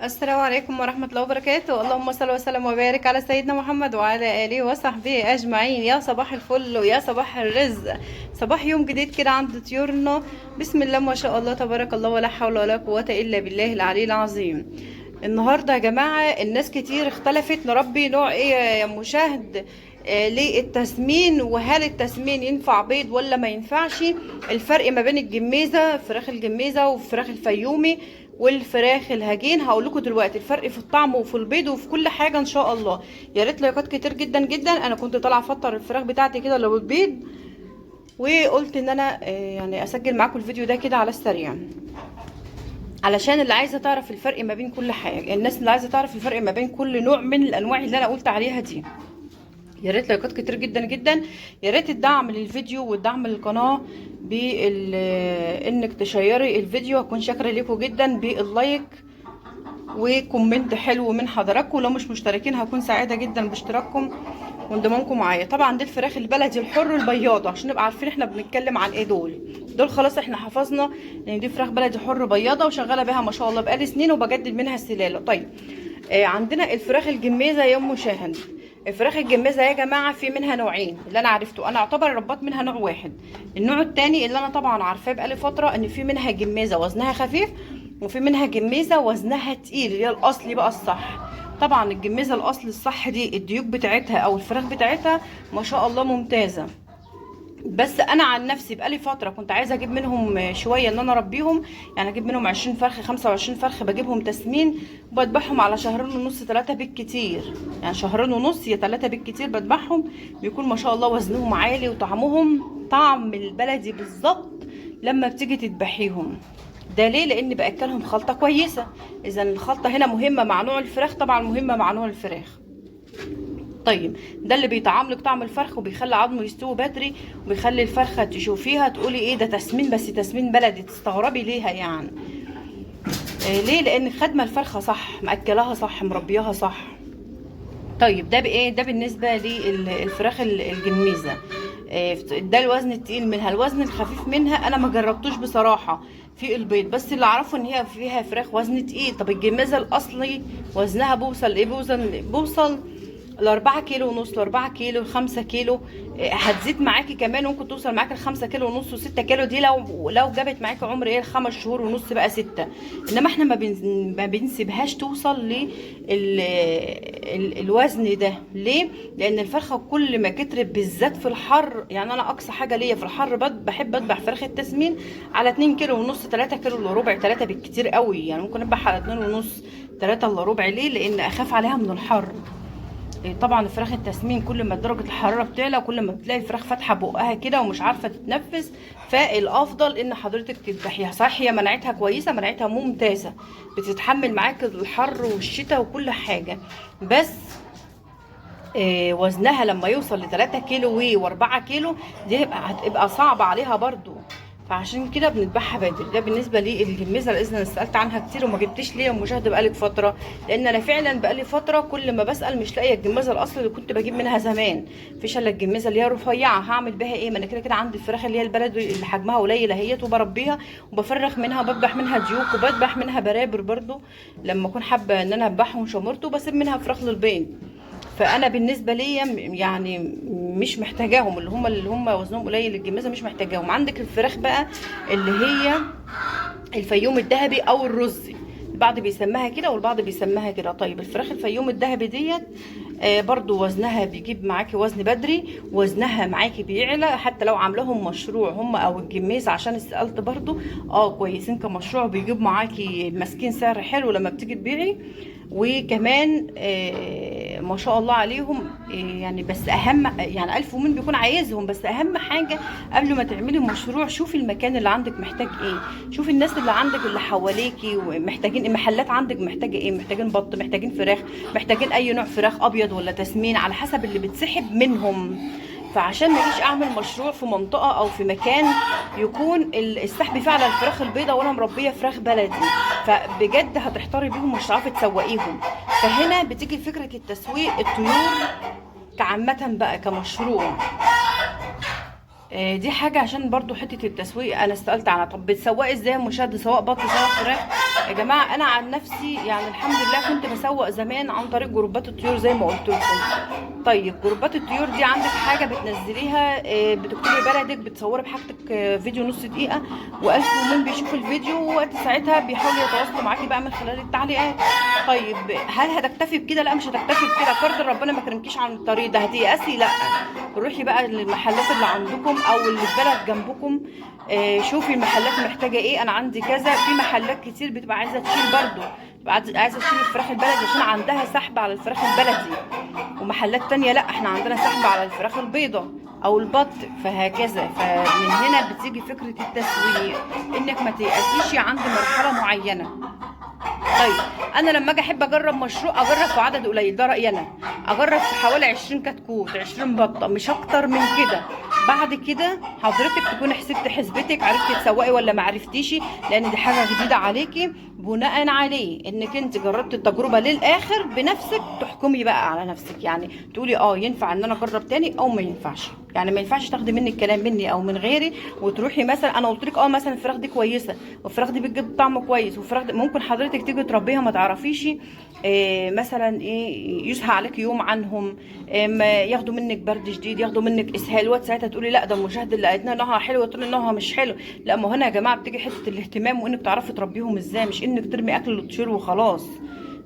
السلام عليكم ورحمة الله وبركاته. اللهم صل وسلم وبارك على سيدنا محمد وعلى آله وصحبه أجمعين. يا صباح الفل ويا صباح الرزق، صباح يوم جديد كده عند طيورنا. بسم الله ما شاء الله تبارك الله، ولا حول ولا قوة إلا بالله العلي العظيم. النهاردة يا جماعة الناس كتير اختلفت نربي نوع ايه يا مشاهد للتسمين، وهل التسمين ينفع بيض ولا ما ينفعش؟ الفرق ما بين الجميزة، فراخ الجميزة وفراخ الفيومي والفراخ الهجين، هقول لكم دلوقتي الفرق في الطعم وفي البيض وفي كل حاجة ان شاء الله. يا ريت لايكات كتير جدا جدا. انا كنت طالعه افطر الفراخ بتاعتي كده لو البيض، وقلت ان انا يعني اسجل معاكم الفيديو ده كده على السريع، علشان اللي عايزه تعرف الفرق ما بين كل حاجة، الناس اللي عايزه تعرف الفرق ما بين كل نوع من الانواع اللي انا قلت عليها دي. يا ريت لايكات كتير جدا جدا، يا ريت الدعم للفيديو والدعم للقناة بال انك تشيري الفيديو، هكون شاكرة لكم جدا بال like و comment حلو من حضراتكم. لو مش مشتركين هكون سعيدة جدا باشتراككم وانضمامكم معايا. طبعا دي الفراخ البلدي الحر البياضه، عشان نبقى عارفين احنا بنتكلم عن ايه. دول خلاص احنا حفظنا ان دي فراخ بلدي حر بياضه وشغالة بيها ما شاء الله بقالي سنين وبجدد منها السلالة. طيب عندنا الفراخ الجميزه يا ام شاهند. الفراخ الجميزه يا جماعة في منها نوعين اللي انا عرفته، انا اعتبر ربطت منها نوع واحد. النوع الثاني اللي انا طبعا عارفاه بقالي فترة ان في منها جميزه وزنها خفيف، وفي منها جميزه وزنها تقيل اللي هي الاصلي بقى الصح. طبعا الجميزه الاصلي الصح دي الديوك بتاعتها او الفراخ بتاعتها ما شاء الله ممتازة. بس انا عن نفسي بقالي فترة كنت عايزه اجيب منهم شوية ان انا اربيهم، يعني اجيب منهم 20 فرخ 25 فرخ، بجيبهم تسمين وبذبحهم على شهرين ونص 3 بالكتير، يعني شهرين ونص يا 3 بالكتير بذبحهم، بيكون ما شاء الله وزنهم عالي وطعمهم طعم البلدي بالظبط لما بتيجي تذبحيهم. ده ليه؟ لان باكلهم خلطه كويسة. اذا الخلطة هنا مهمة مع نوع الفراخ، طبعا مهمة مع نوع الفراخ. طيب ده اللي بيطعم لك طعم الفرخ وبيخلي عظمه يستوي بدري، وبيخلي الفرخه تشوفيها تقولي ايه ده تسمين، بس تسمين بلدي، تستغربي ليها يعني. إيه ليه؟ لان خدمة الفرخه صح، مأكلاها صح، مربياها صح. طيب ده بايه؟ ده بالنسبة للفراخ الجميزه. ده الوزن التقيل منها. الوزن الخفيف منها انا ما جربتوش بصراحة في البيض، بس اللي اعرفه ان هي فيها فراخ وزن تقيل. طب الجميزه الاصلي وزنها بوصل ايه؟ بوصل ل4 كيلو ونص، ل4 كيلو، 5 كيلو. هتزيد معاكي كمان، ممكن توصل معاكي ل5 كيلو ونص و6 كيلو. دي لو جابت معاكي عمر ايه 5 شهور ونص بقى 6. انما احنا ما بنسيبهاش توصل للوزن ده. ليه؟ لان الفرخه كل ما كترت بالذات في الحر، يعني انا اقصى حاجة ليا في الحر بحب اذبح فراخ التسمين على 2 كيلو ونص، 3 كيلو الا ربع، 3 بالكتير قوي، يعني ممكن اذبح على 2 ونص، 3 الا ربع. ليه؟ لان اخاف عليها من الحر. طبعا فراخ التسمين كل ما درجه الحرارة بتعلى كل ما بتلاقي الفراخ فاتحة بقها كده ومش عارفه تتنفس، فالافضل ان حضرتك تذبحيها. صح هي مناعتها كويسة، مناعتها ممتازة، بتتحمل معاك الحر والشتاء وكل حاجة، بس وزنها لما يوصل ل 3 كيلو و4 كيلو دي هتبقى صعبة عليها برضو، فعشان كده بنذبحها بدري. ده بالنسبة للجميزه لان انا سالت عنها كتير وما جبتش ليا مشاهده بقالك فترة، لان انا فعلا بقالي فترة كل ما بسال مش لاقيه الجميزه الاصل اللي كنت بجيب منها زمان. مفيش الا الجميزه اللي هي رفيعة، هعمل بها ايه؟ ما انا كده كده عندي الفراخ اللي هي البلد اللي حجمها قليل اهيت وبربيها وبفرخ منها وبذبح منها ديوك وبذبح منها برابر برضو لما اكون حابة ان انا اذبحهم شمرت، وبسيب منها فراخ للبيض. فانا بالنسبة ليا يعني مش محتاجاهم، اللي هم وزنهم قليل الجميزه مش محتاجاهم. عندك الفراخ بقى اللي هي الفيوم الذهبي او الرزي، البعض بيسميها كده والبعض بيسميها كده. طيب الفراخ الفيوم الذهبي ديت برضو وزنها بيجيب معاكي وزن بدري، وزنها معاكي بيعلى حتى لو عاملاهم مشروع هم او الجميز، عشان سالت برضو كويسين كمشروع، بيجيب معاكي ماسكين سعر حلو لما بتيجي تبيعي، وكمان ما شاء الله عليهم. يعني بس اهم يعني الف ومين بيكون عايزهم، بس اهم حاجة قبل ما تعملي مشروع شوفي المكان اللي عندك محتاج ايه، شوفي الناس اللي عندك اللي حواليكي ومحتاجين المحلات عندك محتاجه ايه، محتاجين بط، محتاجين فراخ، محتاجين اي نوع فراخ ابيض ولا تسمين، على حسب اللي بتسحب منهم. فعشان ما اجيش اعمل مشروع في منطقة او في مكان يكون السحب فيه على الفراخ البيضاء وانا مربيه فراخ بلدي، فبجد هتحتاري بيهم ومش هتعرفي تسوقيهم. فهنا بتيجي فكرة التسويق الطيور كعامه بقى كمشروع. دي حاجة عشان برضو حتة التسويق انا سالت عنها. طب بتسوقي ازاي مشاهده سواء بط سواء فراخ؟ يا جماعة انا عن نفسي يعني الحمد لله كنت بسوق زمان عن طريق جروبات الطيور زي ما قلت لكم. طيب جروبات الطيور دي عندك حاجة بتنزليها، بتكتبي بلدك، بتصوري بحاجتك، فيديو نص دقيقة، والف ومن بيشوف الفيديو وقت ساعتها بيحاولوا يتواصلوا معاكي بقى من خلال التعليقات. طيب هل هتكتفي بكده؟ لا مش هتكتفي بكده. فرض ربنا ما كرمكيش عن الطريق ده، هتيأسي؟ لا، روحي بقى للمحلات اللي عندكم او اللي في بلد جنبكم، شوفي المحلات محتاجه ايه. انا عندي كذا، في محلات كتير بتبقى عايزه تشيل برضو، بتبقى عايزه تشيل الفراخ البلدي عشان عندها سحب على الفراخ البلدي، ومحلات تانية لا احنا عندنا سحب على الفراخ البيضة او البط، فهكذا. فمن هنا بتيجي فكرة التسويق، انك ما تيأسيش عند مرحلة معينة. طيب انا لما اجي احب اجرب مشروع، اجرب في عدد قليل، ده رايي انا، اجرب في حوالي 20 كتكوت، 20 بطه، مش اكتر من كده. بعد كده حضرتك تكون حسبت حسبتك، عرفتي تسوقي ولا ما عرفتيش، لان دي حاجة جديدة عليكي. بناء عليه انك انت جربتي التجربة للاخر بنفسك، تحكمي بقى على نفسك، يعني تقولي ينفع ان انا اجرب تاني او ما ينفعش. يعني ما ينفعش تاخدي مني الكلام مني او من غيري وتروحي مثلا انا قلت لك مثلا الفراخ دي كويسة، والفراخ دي بتجيب طعم كويس، والفراخ دي ممكن حضرتك تيجي تربيها ما تعرفيش مثلا ايه، يسهى عليك يوم عنهم، ما ياخدوا منك برد شديد، ياخدوا منك اسهال، وقت ساعتها تقولي لا ده المشاهد اللي قالتنا نوعها حلو طلع نوعها مش حلو. لا، ما هنا يا جماعة بتيجي حتة الاهتمام، وانك تعرفي تربيهم ازاي، مش انك ترمي اكل للطيور وخلاص.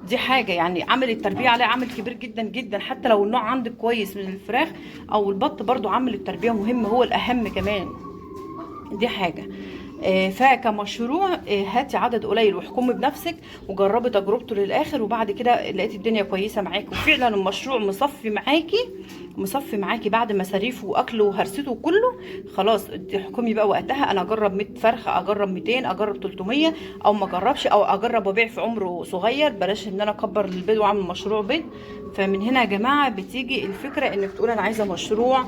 دي حاجة يعني عامل التربية عليه عامل كبير جدا جدا، حتى لو النوع عندك كويس من الفراخ او البط برضو عامل التربية مهم، هو الاهم كمان. دي حاجة. فكمشروع هاتي عدد قليل واحكمي بنفسك وجربي تجربته للاخر، وبعد كده لقيتي الدنيا كويسة معاكي وفعلا المشروع مصفي معاكي بعد مصاريفه واكله وهرسته كله، خلاص تحكمي بقى وقتها. انا اجرب 100 فرخة، اجرب 200، اجرب 300، او ما اجربش، او اجرب وابيع في عمره صغير، بلاش ان انا اكبر البيض واعمل مشروع بيض. فمن هنا يا جماعة بتيجي الفكرة انك تقول انا عايزه مشروع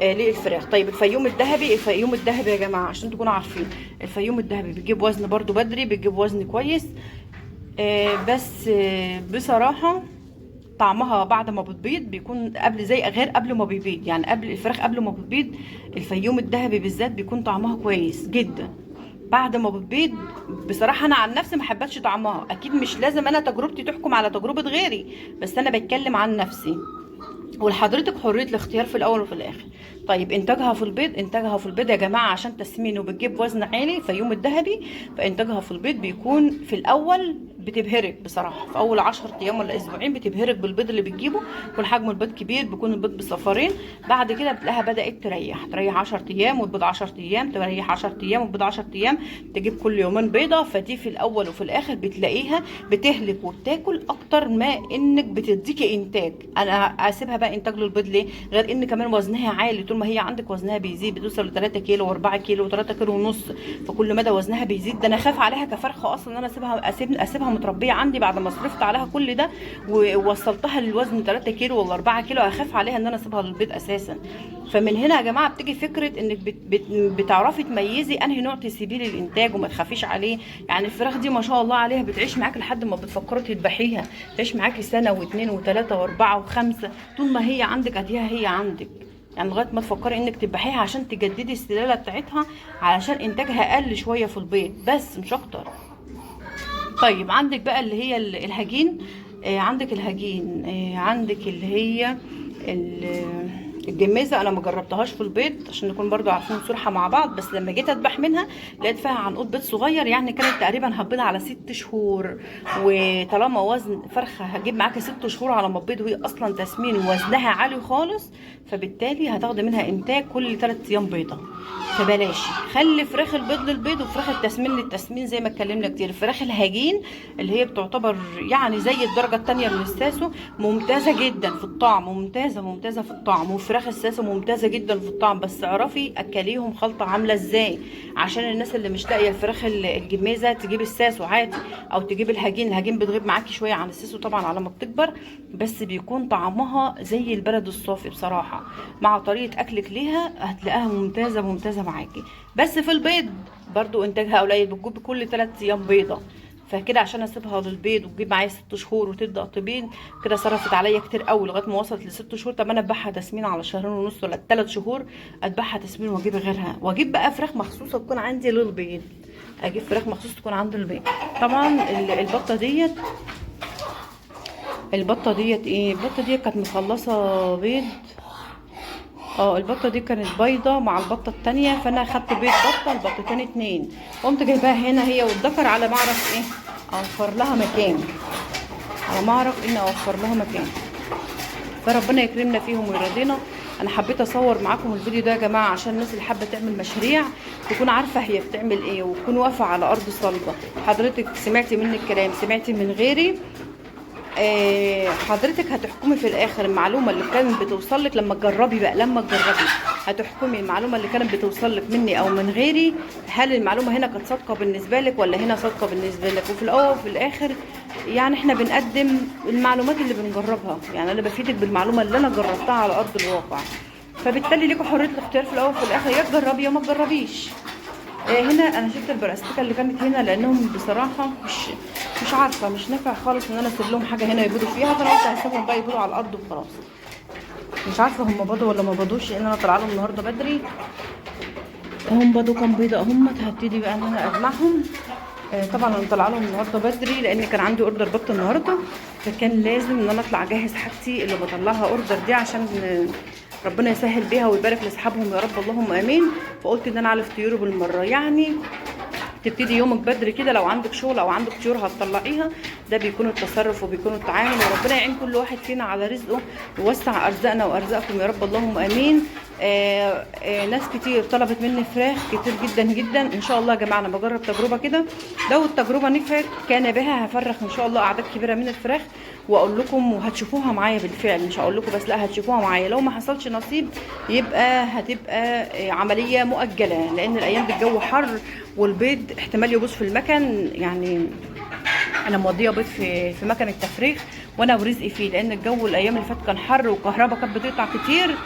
للفراخ. طيب الفيوم الذهبي، الفيوم الذهبي يا جماعة عشان تكونوا عارفين، الفيوم الذهبي بيجيب وزن برضو بدري، بيجيب وزن كويس، بس بصراحة طعمها بعد ما بتبيض بيكون قبل زي غير قبل ما بيبيض، يعني قبل الفراخ قبل ما بتبيض الفيوم الذهبي بالذات بيكون طعمها كويس جدا. بعد ما بتبيض بصراحة انا عن نفسي ما حبيتش طعمها، اكيد مش لازم انا تجربتي تحكم على تجربه غيري، بس انا بتكلم عن نفسي، ولحضرتك حرية الاختيار في الاول وفي الاخر. طيب انتاجها في البيض، انتاجها في البيض يا جماعة عشان تسمين وبتجيب وزن عالي فيوم الذهبي، فانتاجها في البيض بيكون في الاول بتبهرك بصراحة، في اول 10 ايام ولا اسبوعين بتبهرك بالبيض اللي بتجيبه، يكون حجم البيض كبير، بيكون البيض بصفارين. بعد كده بتلاقيها بدات تريح 10 ايام والبيض 10 ايام، تريح 10 ايام والبيض 10 ايام، تجيب كل يومين بيضة. فدي في الاول وفي الاخر بتلاقيها بتهلك وبتاكل اكتر ما انك بتديكي انتاج. انا اسيبها بقى انتاج للبيض ليه؟ غير ان كمان وزنها عالي، طول ما هي عندك وزنها بيزيد، بتوصل ل 3 كيلو و4 كيلو و3 كيلو ونص، فكل مدى وزنها بيزيد. ده انا خاف عليها كفرخه اصلا ان انا اسيبها متربيه عندي بعد ما صرفت عليها كل ده ووصلتها للوزن 3 كيلو ولا 4 كيلو، اخاف عليها ان انا اسيبها للبيض اساسا. فمن هنا يا جماعة بتيجي فكرة انك بتعرفي تميزي انهي نوع تسيبيه للانتاج وما تخافيش عليه. يعني الفراخ دي ما شاء الله عليها بتعيش معاك لحد ما بتفكري تذبحيها، تعيش معاكي سنة واثنين وثلاثة واربعة وخمسة، طول ما هي عندك اديها هي عندك، يعني لغاية ما تفكري انك تذبحيها عشان تجددي السلالة بتاعتها، علشان انتاجها اقل شوية في البيض بس مش اكتر. طيب عندك بقى اللي هي الهجين، عندك الهجين، عندك اللي هي الجميزه، انا ما جربتهاش في البيض عشان نكون برضو عارفين صراحة مع بعض، بس لما جيت اذبح منها لقيت فيها عنقود بيض صغير، يعني كانت تقريبا هتبيض على 6 شهور، وطالما وزن فرخة هتجيب معاكي 6 شهور على ما تبيض، وهي اصلا تسمين ووزنها عالي خالص، فبالتالي هتاخدي منها انتاج كل 3 ايام بيضة. فبلاش، خلي فراخ البيض للبيض وفراخ التسمين للتسمين زي ما اتكلمنا كتير. فراخ الهجين اللي هي بتعتبر يعني زي الدرجة الثانية من الساسو، ممتازة جدا في الطعم، ممتازة ممتازة في الطعم، وفراخ الساسو ممتازة جدا في الطعم، بس اعرفي اكليهم خلطه عامله ازاي، عشان الناس اللي مش لاقيه الفراخ الجميزه تجيب الساسو عادي او تجيب الهجين. الهجين بتغيب معاكي شوية عن الساسو طبعا على ما بتكبر، بس بيكون طعمها زي البلد الصافي بصراحة، مع طريقه اكلك ليها هتلاقيها ممتازة ممتازة معاكي. بس في البيض برضو انتاجها قليل، بتجيب كل 3 ايام بيضة، فكده عشان اسيبها للبيض وتجيب معايا 6 شهور وتبدا تبيض كده صرفت عليا كتير قوي لغاية ما وصلت ل6 شهور. طب انا اذبحها تسمين على 2.5 شهر ولا 3 شهور، اذبحها تسمين واجيب غيرها، واجيب بقى فراخ مخصوصة تكون عندي للبيض. اجيب فراخ مخصوص تكون عند البيض. طبعا البطة ديت، البطة ديت ايه، البطة ديت كانت مخلصة بيض. البطة دي كانت بيضة مع البطة التانية، فانا خدت بيض بطه البطتين 2، قمت جايباها هنا هي والذكر على ما اعرف ايه اوفر لها مكان، على ما اعرف ان اوفر لها مكان. فربنا يكرمنا فيهم ويرضينا. انا حبيت اصور معاكم الفيديو ده يا جماعة عشان الناس اللي حابة تعمل مشاريع تكون عارفه هي بتعمل ايه، وتكون واقفة على ارض صلبه. حضرتك سمعتي مني الكلام، سمعتي من غيري، حضرتك هتحكمي في الاخر المعلومة اللي كانت بتوصل لك لما تجربي بقى، لما تجربي هتحكمي المعلومة اللي كانت بتوصل لك مني او من غيري، هل المعلومة هنا كانت صادقة بالنسبة لك ولا هنا صادقة بالنسبة لك. وفي الاول وفي الاخر يعني احنا بنقدم المعلومات اللي بنجربها، يعني انا بفيدك بالمعلومه اللي انا جربتها على ارض الواقع، فبالتالي ليكوا حرية الاختيار في الاول وفي الاخر، يا تجربي يا ما تجربيش. هنا انا شلت البلاستيكه اللي كانت هنا لانهم بصراحة مش عارفه، مش نافع خالص ان انا اسيب لهم حاجة هنا يبيضوا فيها، فانا قلت هسيبهم بقى يبيضوا على الارض وخلاص. مش عارفه هم بيضوا ولا ما بيضوش لان انا طالعه لهم النهارده بدري. هم بيضوا كام بيضة هم، هبتدي بقى ان انا اجمعهم. طبعا انا طالعه لهم النهارده بدري لان كان عندي order بط النهارده، فكان لازم ان انا اطلع اجهز حاجتي اللي بطلعها order دي عشان ربنا يسهل بيها ويبارك لاصحابهم يا رب، اللهم امين. فقلت ان انا اعلف طيوري بالمرة، يعني تبتدي يومك بدري كده، لو عندك شغل او عندك طيور هتطلعيها، ده بيكون التصرف وبيكون التعامل. وربنا يعين كل واحد فينا على رزقه ويوسع ارزاقنا وارزاقكم يا رب، اللهم امين. ناس كتير طلبت مني فراخ كتير جدا جدا. ان شاء الله يا جماعة انا بجرب تجربه كده، لو التجربة نفعت كان بها هفرخ ان شاء الله اعداد كبيرة من الفراخ واقول لكم، وهتشوفوها معايا بالفعل، مش هقول لكم بس، لا هتشوفوها معايا. لو ما حصلش نصيب يبقى هتبقى عملية مؤجلة، لان الايام دي الجو حر والبيض احتمال يبوظ في المكن. يعني انا موديه بيض في مكن التفريخ وانا ورزقي فيه، لان الجو الايام اللي فاتت كان حر والكهرباء كانت بتقطع كتير.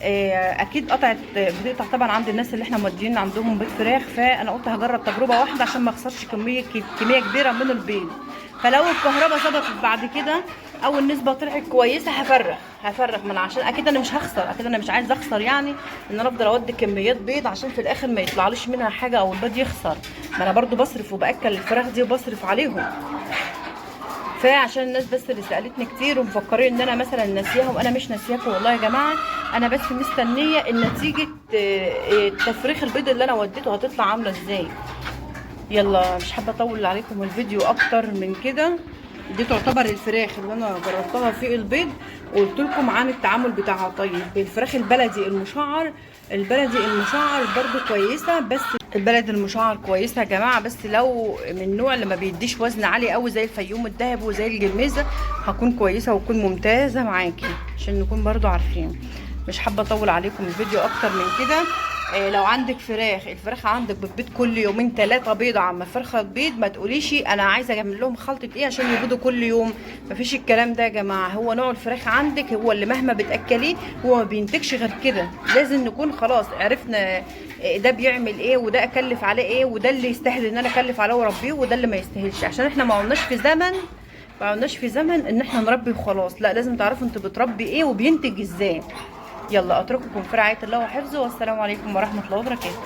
اكيد قطعت، بتقطع طبعا عند الناس اللي احنا موديين عندهم بيض فراخ. فانا قلت هجرب تجربه واحدة عشان ما اخسرش كمية كبيرة من البيض. فلو الكهرباء ظبطت بعد كده او النسبة طلعت كويسة هفرخ من، عشان اكيد انا مش هخسر، اكيد انا مش عايزه اخسر، يعني ان انا افضل اودي كميات بيض عشان في الاخر ما يطلعليش منها حاجة او البيض يخسر. ما انا برضو بصرف وباكل الفراخ دي وبصرف عليهم. فعشان الناس بس اللي سالتني كتير ومفكرين ان انا مثلا ناسياهم، وانا مش ناسياكم والله يا جماعة، انا بس مستنيه النتيجة تفريخ البيض اللي انا وديته هتطلع عامله ازاي. يلا مش حابة اطول عليكم الفيديو اكتر من كده. دي تعتبر الفراخ اللي انا جربتها في البيض وقلت لكم عن التعامل بتاعها. طيب الفراخ البلدي المشعر، البلدي المشعر برضو كويسة، بس البلدي المشعر كويسة يا جماعة، بس لو من النوع اللي ما بيديش وزن عالي قوي زي الفيوم الذهب وزي الجميزه هتكون كويسة وتكون ممتازة معاكي، عشان نكون برضو عارفين. مش حابة اطول عليكم الفيديو اكتر من كده. لو عندك فراخ، الفراخ عندك بتبيض كل يومين 3 بيضة، عم فرخة تبيض ما تقوليش انا عايزه اعمل لهم خلطه ايه عشان يبيضوا كل يوم، مفيش الكلام ده يا جماعة. هو نوع الفراخ عندك هو اللي مهما بتاكليه هو ما بينتجش غير كده. لازم نكون خلاص عرفنا ده بيعمل ايه وده اكلف عليه ايه وده اللي يستاهل ان انا اكلف عليه واربيه وده اللي ما يستاهلش، عشان احنا ما عدناش في زمن، ما عدناش في زمن ان احنا نربي وخلاص، لا لازم تعرفوا انتوا بتربي ايه وبينتج ازاي. يلا اترككم في رعاية الله وحفظه، والسلام عليكم ورحمة الله وبركاته.